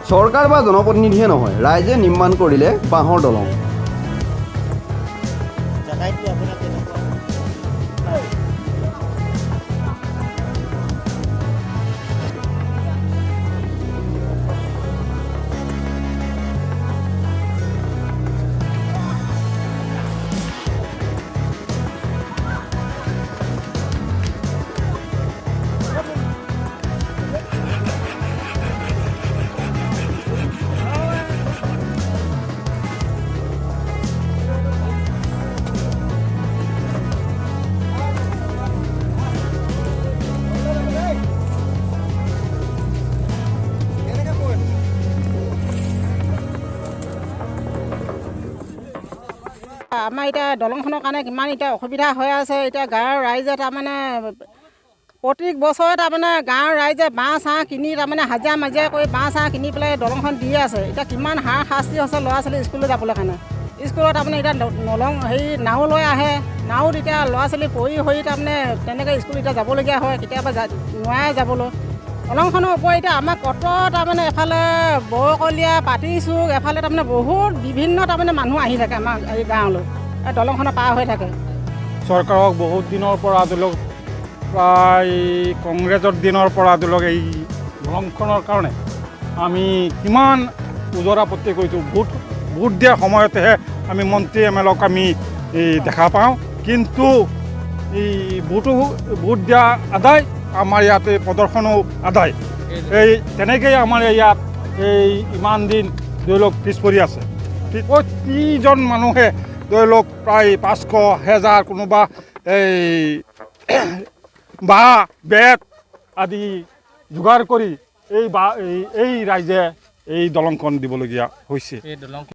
চৰকাৰ বা জনপ্ৰতিনিধিয়ে নহয়, ৰাইজে নিৰ্মাণ কৰিলে বাঁহৰ দলং। যাতায়াতটো আপোনাৰ কেনেকুৱা? আমাৰ এতিয়া দলংখনৰ কাৰণে কিমান এতিয়া অসুবিধা হৈ আছে। এতিয়া গাঁৱৰ ৰাইজে তাৰমানে প্ৰত্যেক বছৰে তাৰমানে গাঁৱৰ ৰাইজে বাঁহ চাহ কিনি, তাৰমানে হাজিৰা মাজিৰা কৰি বাঁহ চাহ কিনি পেলাই দলংখন দিয়ে আছে। এতিয়া কিমান হাৰ শাস্তি হৈছে ল'ৰা ছোৱালী স্কুললৈ যাবলৈ কাৰণে। স্কুলত তাৰমানে এতিয়া নলং হেৰি নাও লৈ আহে, নাওত এতিয়া ল'ৰা ছোৱালী পৰি সৰি তাৰমানে তেনেকৈ স্কুল এতিয়া যাবলগীয়া হয়, কেতিয়াবা নোৱাৰে যাবলৈ। দলংখনৰ ওপৰত এতিয়া আমাৰ কত তাৰমানে এফালে বৰকলীয়া, পাতিচুক, এফালে তাৰমানে বহুত বিভিন্ন তাৰমানে মানুহ আহি থাকে আমাৰ এই গাঁৱলৈ, এই দলংখনৰ পাৰ হৈ থাকে। চৰকাৰক বহুত দিনৰ পৰা ধৰি লওক, প্ৰায় কংগ্ৰেছৰ দিনৰ পৰা ধৰি লওক, এই দলংখনৰ কাৰণে আমি কিমান ওজৰ আপত্তি কৰিছোঁ। ভোট দিয়াৰ সময়তেহে আমি মন্ত্ৰী, এম এল এক আমি এই দেখা পাওঁ, কিন্তু এই ভোট দিয়া আদায়, আমাৰ ইয়াতে প্ৰদৰ্শনো আদায়। এই তেনেকৈয়ে আমাৰ ইয়াত এই ইমান দিন ধৰি লওক পিছ পৰি আছে। প্ৰতিজন মানুহে ধৰি লওক প্ৰায় 500, 1000, কোনোবা এই বাঁহ বেত আদি যোগাৰ কৰি এই ৰাইজে এই দলংখন দিবলগীয়া হৈছে। এই দলং